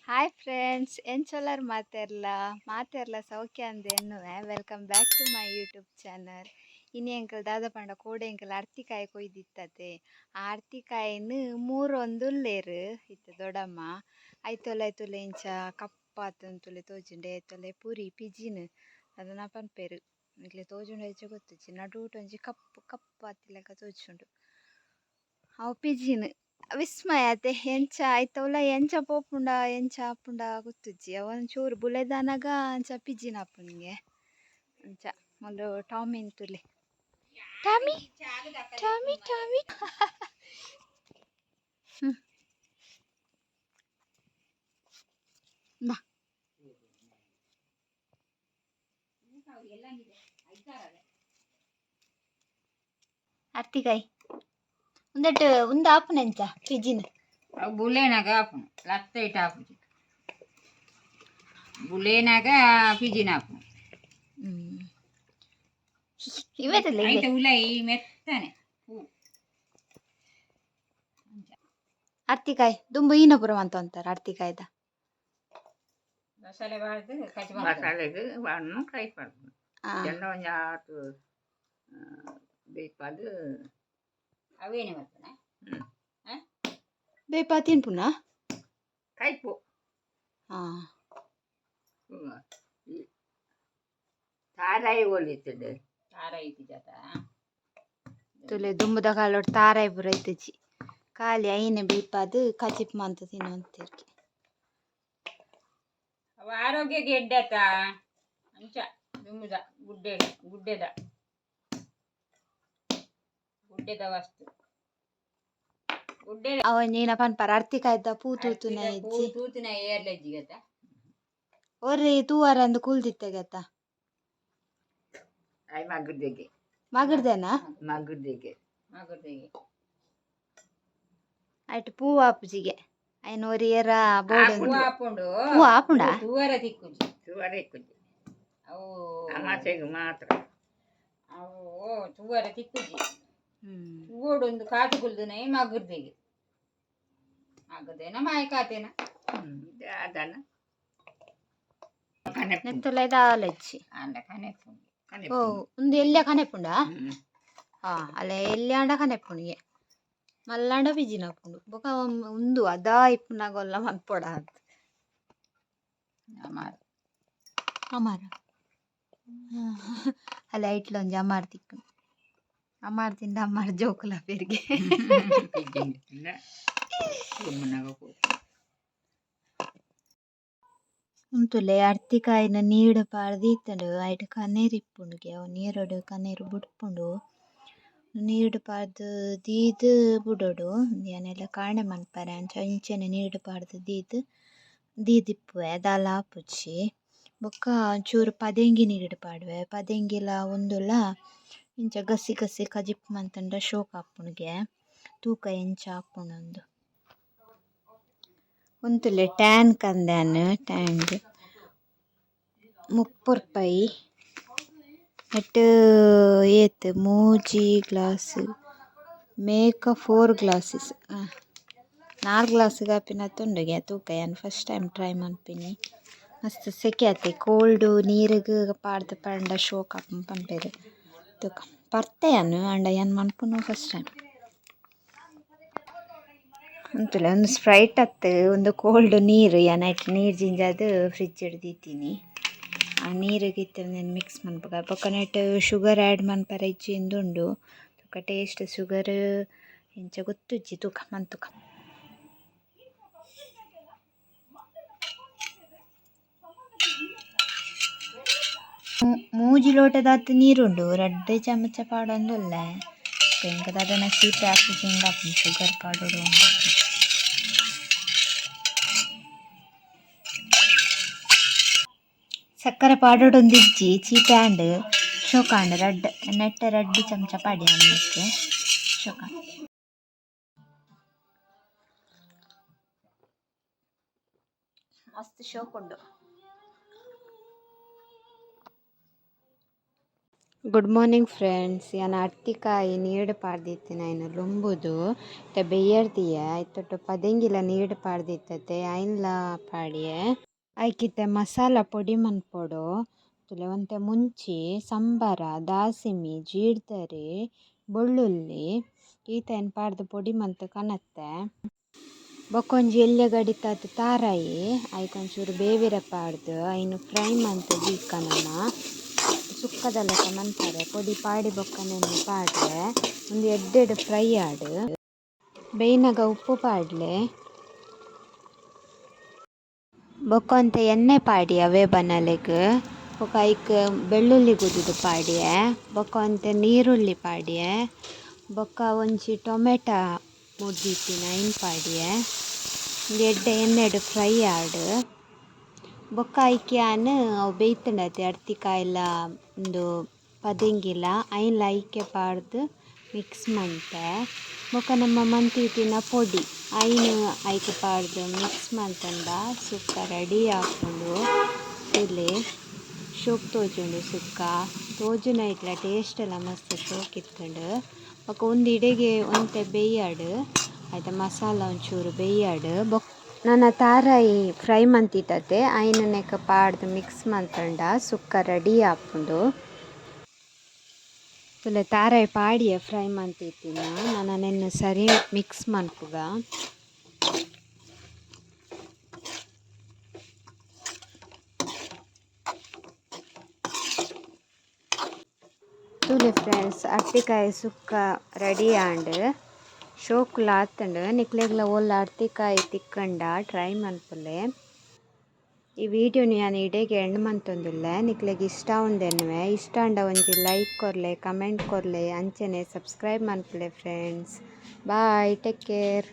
Hi friends, ಎಂಚೊಲ್ಲರ್ ಮಾತೆರ್ಲ? ಮಾತೆರ್ಲ ಸೌಖ್ಯ ಅಂದ್ ಎನ್ನುವೆ. Welcome back to my YouTube channel. ಇನಿ ಎಂಕಲ್ ದಾದ ಪಂಡ ಕೋಡೆ ಎಂಕಲ್ ಅರ್ತಿಕಾಯಿ ಕೊಯ್ದಿತ್ತತೆ. ಆ ಅರ್ತಿಕಾಯಿನ್ ಮೂರೊಂದುಲ್ಲೆರ್ ಇತ್ತೆ ದೊಡಮ್ಮ. ಐತೊಲೆ ಐತೊಲೆ ಇಂಚ ಕಪ್ಪಾತುಂತುಲೆ ತೋಜುಂಡೆ. ಐತೊಲೆ ಪುರಿ ಪಿಜಿನ್ ಅದನ ಪನ್ಪೆರ್. ನಿಕ್ಲೆ ತೋಜುಂಡ ಇಜ್ಜ ಗೊತ್ತುಜ್ಜಿ. ನಡುಟು ಒಂಜಿ ಕಪ್ಪು ಕಪ್ಪು ಆತಿಲೆಕ ತೋಜುಂಡು. ಅವು ಪಿಜಿನ್ ವಿಸ್ಮಯ ಅತೆ. ಎಂಚ ಐತ ಉಲಾಯಿ ಎಂಚ ಪೋಪುಂಡ ಎಂಚ ಆಪುಂಡ ಗೊತ್ತುಜ್ಜಿ. ಅವು ಒಂಚೂರು ಬುಲೆದಾನಗ ಅಂಚ ಪಿಜಿನ್ ಆಪುಂಗೆ. ಅಂಚ ಮೂಲು ಟಾಮಿನ್ ತೂಲೆ. Tommy Tommy Tommy. ಬಾ. ಅರ್ತಿಕಾಯಿ ಉಂದೆಟ್ ಉಂದು ಆಪುನ ಎಂಚ ಪಿಜಿನ್? ಅವು ಬುಲೇನಾಗ ಆಪುಂಡು, ಲತ್ತೈಟ್ ಆಪುಜಿ. ಬುಲೇನಾಗ ಪಿಜಿನ ಆಪುಂಡು. ಇವೆತಲ್ಲ. ಐತ ಉಲೈ ಮೆತ್ತನೆ ಪೂ. ಅರ್ತಿಕಾಯಿ ದುಂಬು ಈನಪುರ ಅಂತ ಅಂತಾರೆ ಅರ್ತಿಕಾಯ್ದ. ಮಸಾಲೆ ಬಾರ್ದು ಕಚ್. ಮಸಾಲೆಗ್ ಹಣ್ಣು ಕೈ ಪಡ್ಪುನು ಚೆಂಡ ಒಂಜಿ ಆತು ಬೇಯ್ಪಾದ್. ಅವೇನೆ ಬರ್ಪುನ. ಬೇಯ್ಪಾ ತಿನ್ಪುನ. ಕೈಪು. ತಾರಾಯಿ ಒಲಿತುಂಡು. ತಾರಾಯಿ ಜಾತ. ತುಲೆ ದುಂಬುದ ಕಾಲೊಡು ತಾರಾಯಿ ಪೂರ ಇತ್ತಿಜಿ. ಖಾಲಿ ಐನೆ ಬೇಯ್ಪಾದ್ ಕಜಿಪ್ ಮಂತ್ ತಿನ್ನೊಂತೆರ್. ಅವು ಆರೋಗ್ಯಕ್ಕೆ ಎಡ್ಡೆ ಆತ. ಅಂಚ ದುಂಬುದ ಗುಡ್ಡೆ ಗುಡ್ಡೆದ ಗುಡ್ಡೆದ ವಸ್ತು ಗುಡ್ಡೆ. ಅವ ಒಂಜಿ ಪನ್ಪರ ಅರ್ತಿಕಾಯ್ದ ಪೂ ತೂತುನ ಪೂ. ಇಜ್ಜಿ. ತೂತಿನ ಏರ್ಲೆಜ್ಜಿ ಗತ್ತ. ಒರಿ ತೂವರೆ ಅಂದ್ ಕುಲ್ದಿತ್ತೆ ಗತ್ತ. ಅಯ್ ಮಗುರ್ದೆಗೆ. ಮಗರ್ದೆನಾ? ಮಗುರ್ದೆಗೆ. ಮಗುರ್ದೆಗೆ. ಐಟ್ ಪೂ ಆಪುಜಿಗೆ. ಐನ್ ಒರಿ ಏರ ಬೋಡು. ಪೂ ಆಪುಂಡು. ಪೂ ಆಪುಂಡಾ? ತೂವರೆ ತಿಕ್ಕುಜಿ. ತೂವರೆ ಇಕ್ಕುಜಿ. ಅವು ಅಮಾಸೆಗ್ ಮಾತ್ರ. ಅವು ತೂವರೆ ತಿಕ್ಕುಜಿ. ತೂವೊಡೊಂದು ಕಾತು ಕುಲ್ದುನೈ ಮಗುರ್ದೆಗೆ. ಮಗುರ್ದೇನ ಮಾಯಕಾತೇನ. ಅದನ್ನ ಕನೆಪುಂಡು. ನೆತ್ತೊಲ ದಾಲಜ್ಜಿ. ಅಂಡ ಕನೆಪುಂಡು. ಓ. ಕನೆಪುಂಡು. ಉಂದು ಎಲ್ಯ ಕನೆಪುಂಡಾ? ಅಲ್ಲ, ಎಲ್ಯಾಂಡ ಕನೆಪುಂಡಿಗೆ, ಮಲ್ಲಾಂಡ ಪಿಜಿನ ಆಪುಂಡು. ಬೊಕ ಉಂದು ಅದಾ ಇಪ್ಪುನಗೊಲ್ಲ ಮನ್ಪೊಡ ಅಂದ್. ಅಮಾರ್. ಅಮಾರ ಅಲ್ಲ, ಐಟ್ಲ ಒಂಜಿ ಅಮಾರ್ ತಿಕ್ಕುಂಡು. ಅಮಾರ್ ತಿಂಡ ಅಮಾರ್ ಜೋಕುಲ ಪೆರ್ಗೆ. ಪಿಜಿನ್ ತಿಂಡ ಗುಮ್ಮನಾಗ ಪೋಪುಂಡು. ಉಂತುಲೆ ಅರ್ತಿಕಾಯಿನ ನೀರ್ಡ್ ಪಾಡ್ದ್ ದೀತುಂಡು. ಐಟ್ ಕನೇರ್ ಇಪ್ಪುಂಡುಗೆ. ಅವು ನೀರುಡು ಕನೇರ್ ಬುಡ್ಪುಂಡು. ನೀರ್ಡ್ ಪಾಡ್ದ್ ದೀದ್ ಬುಡೊಡು. ಯಾನೆಲ್ಲ ಕಾಂಡೆ ಮನ್ಪರೆ ಅಂಚ ಇಂಚನೆ ನೀರ್ಡ್ ಪಾಡ್ದ್ ದೀದ್ ದೀದಿಪ್ಪುವೆ ದಾಲ ಆಪುಜಿ. ಬೊಕ್ಕ ಒಂಚೂರು ಪದೆಂಗಿ ನೀರ್ಡ್ ಪಾಡುವೆ. ಪದೆಂಗಿಲ ಉಂದುಲ ಇಂಚ ಗಸಿ ಗಸಿ ಕಜಿಪು ಮಂತುಂಡ ಶೋಕು ಆಪುಂಡುಗೆ. ತೂಕ ಎಂಚ ಆಪುಂಡುಂದು. ಉಂತುಲೆ ಟ್ಯಾನ್ ಕಂದ್ಯಾನ್. ಟ್ಯಾನ್ಡ್ 30 ರೂಪಾಯಿ. ನೆಟ್ ಏತ್? ಮೂಜಿ ಗ್ಲಾಸ್ ಮೇಕ 4 ಗ್ಲಾಸಸ್. 4 ಗ್ಲಾಸ್ ಆಪಿನಾತ್ ಉಂಡುಗೆ. ತೂಕ, ಯಾನ್ ಫಸ್ಟ್ ಟೈಮ್ ಟ್ರೈ ಮನ್ಪಿನಿ. ಮಸ್ತ್ ಸೆಕೆ ಆತೆ. ಕೋಲ್ಡ್ ನೀರುಗ್ ಪಾಡ್ದ್ ಪರ್ಂಡ ಶೋಕ್ ಆಪುಂಡು ಪನ್ಪೆರ್. ತೂಕ, ಪರ್ತೆ ಯಾನ್, ಆಂಡ ಯಾನ್ ಮನ್ಪುನು ಫಸ್ಟ್ ಟೈಮ್. ಉಂತುಲೆ, ಉಂದು ಸ್ಪ್ರೈಟ್ ಅತ್ತ್, ಉಂದು ಕೋಲ್ಡ್ ನೀರು. ಯಾನ್ ಐಟ್ ನೀರು ಜಿಂಜಾದ್ ಫ್ರಿಜ್ ದೀತೀನಿ. ಆ ನೀರುಗ್ ಇತ್ತೆ ಉಂದೆನ್ ಮಿಕ್ಸ್ ಮನ್ಪುಗ. ಬೊಕ್ಕ ನೆಟ್ ಶುಗರ್ ಆ್ಯಡ್ ಮನ್ಪರೆ ಇಜ್ಜಿ ಇಂದುಂಡು. ತೂಕ, ಟೇಸ್ಟ್ ಶುಗರ್ ಎಂಚ ಗೊತ್ತುಜ್ಜಿ. ತೂಕ, ಮಂತುಕ. ಮೂಜಿ ಲೋಟದಾತ್ ನೀರುಂಡು. ರಡ್ಡ್ ಚಮಚ ಪಾಡೊಂದುಲ್ಲೆ. ಎಂಕ್ ದಾದನ ಚೀಪೆ ಆಪುಜಿಂದ್ ಆಪುಂಡು ಶುಗರ್ ಪಾಡೊಡು. ಸಕ್ಕರೆ ಪಾಡೊಡೊಂದಿಜ್ಜಿ, ಚೀಪೆ ಆಂಡ್, ಶೋಕಾಂಡ್. ರಡ್ಡ್ ನೆಟ್ಟ್ ರಡ್ಡ್ ಚಮಚ ಪಾಡಿ ನೆಕ್ಕ್ ಶೋಕಾಂಡ್. ಮಸ್ತ್ ಶೋಕುಂಡು. Good morning friends. ಯಾನ್ ಅರ್ತಿಕಾಯಿ ನೀರ್ಡ್ ಪಾಡ್ದಿತ್ತಿನ ಐನ್ ಲುಂಬುದು ಇತ್ತೆ ಬೆಯ್ಯರ್ದಿಯೆ ಐತೊಟ್ಟು ಪದೆಂಗಿಲ ನೀರ್ಡ್ ಪಾಡ್ದಿತ್ತತೆ ಐನ್ಲ ಪಾಡ್ಯೆ. ಐಕಿತ್ತೆ ಮಸಾಲ ಪೊಡಿ ಮನ್ಪೊಡು. ತೂಲೆ ಒಂತೆ ಮುಂಚಿ, ಸಂಬರ, ದಾಸಿಮಿ, ಜೀರ್ದರಿ, ಬೊಳ್ಳುಳ್ಳಿ ಈತೈನ್ ಪಾಡ್ದ್ ಪೊಡಿ ಮಂತ್ ಕನತ್ತೆ. ಬೊಕೊಂಜಿ ಎಲ್ಯ ಗಡಿತಾತ್ ತಾರಾಯಿ ಐಕ್ ಒಂಚೂರು ಬೇವಿರೆ ಪಾಡ್ದ್ ಐನ್ ಫ್ರೈ ಮಂತ್ ದೀಕ ನಮ ಸುಕ್ಕದ ಲೆಕ ಮನ್ಪರೆ ಪೊಡಿ ಪಾಡಿ ಬೊಕ್ಕನೆ ಪಾಡ್ರೆ ಉಂದು ಎಡ್ಡೆಡ್ ಫ್ರೈ ಆಡ್. ಬೇಯ್ನಗ ಉಪ್ಪು ಪಾಡ್ಲೆ. ಬೊಕ ಒಂತೆ ಎಣ್ಣೆ ಪಾಡಿ ಅವೇ ಬನಲೆಗ್ ಬೊಕ ಐಕ್ ಬೆಳ್ಳುಳ್ಳಿ ಗುದ್ದುದು ಪಾಡ್ಯೆ ಬೊಕ ಒಂತೆ ನೀರುಳ್ಳಿ ಪಾಡ್ಯೆ ಬೊಕ ಒಂಜಿ ಟೊಮೆಟ ಮುರ್ದಿತ್ತಿನ ಐನ್ ಪಾಡ್ಯೆ. ಉಂದು ಎಡ್ಡೆ ಎಣ್ಣೆಡ್ ಫ್ರೈ ಆಡ್. ಬೊಕ ಐಕ್ ಯಾನ್ ಅವು ಬೇಯ್ತುಂಡತೆ ಅರ್ತಿಕಾಯಿಲ ಉಂದು ಪದೆಂಗಿಲ ಐನ್ಲ ಐಕೆ ಪಾಡ್ದ್ ಮಿಕ್ಸ್ ಮಂತೆ. ಬೊಕ ನಮ ಮಂತಿತ್ತಿನ ಪೊಡಿ ಐನ್ ಐಕ್ ಪಾಡ್ದ್ ಮಿಕ್ಸ್ ಮಂತುಂಡ ಸುಕ್ಕ ರೆಡಿ ಆಪುಂಡು. ತೂಲೆ ಶೋಕು ತೋಜುಂಡು ಸುಕ್ಕ ತೋಜುನೈಟ್ಲ ಟೇಸ್ಟ್ ಲ ಮಸ್ತ್ ಶೋಕು ಇತ್ತುಂಡು. ಬೊಕ ಉಂದು ಇಡೆಗೆ ಒಂತೆ ಬೇಯ್ಯಡ್ ಐತ ಮಸಾಲ ಒಂಚೂರು ಬೇಯ್ಯಡ್. ಬೊಕ ನನ ತಾರಾಯಿ ಫ್ರೈ ಮಂತಿತ್ತತೆ ಐನ್ ನೆಕ್ಕ್ ಪಾಡ್ದ್ ಮಿಕ್ಸ್ ಮಂತುಂಡ ಸುಕ್ಕ ರೆಡಿ ಆಪುಂಡು. ತೂಲೆ ತಾರಾಯಿ ಪಾಡಿಯೆ ಫ್ರೈ ಮಂತಿತ್ತಿನ ನನ ನೆನ್ನ್ ಸರಿ ಮಿಕ್ಸ್ ಮನ್ಪುಗ. ತೂಲೆ ಫ್ರೆಂಡ್ಸ್, ಅರ್ತಿಕಾಯಿ ಸುಕ್ಕ ರೆಡಿ ಆಂಡ್. ಶೋಕುಲ ಆತುಂಡು. ನಿಕ್ಲೆಗ್ಲ ಓಲ್ಲ ಅರ್ತಿಕಾಯಿ ತಿಕ್ಕಂಡ ಟ್ರೈ ಮನ್ಪುಲೆ. ಈ ವಿಡಿಯೋನು ಯಾನ್ ಇಡೆಗೆ ಎಂಡ್ ಮಂತೊಂದುಲ್ಲೆ. ನಿಕ್ಲೆಗ್ ಇಷ್ಟ ಉಂದೆನ್ನುವೆ. ಇಷ್ಟ ಆಂಡ ಒಂಜಿ ಲೈಕ್ ಕೊರ್ಲೆ, ಕಮೆಂಟ್ ಕೊರ್ಲೆ, ಅಂಚನೆ ಸಬ್ಸ್ಕ್ರೈಬ್ ಮನ್ಪುಲೆ ಫ್ರೆಂಡ್ಸ್. Bye, take care.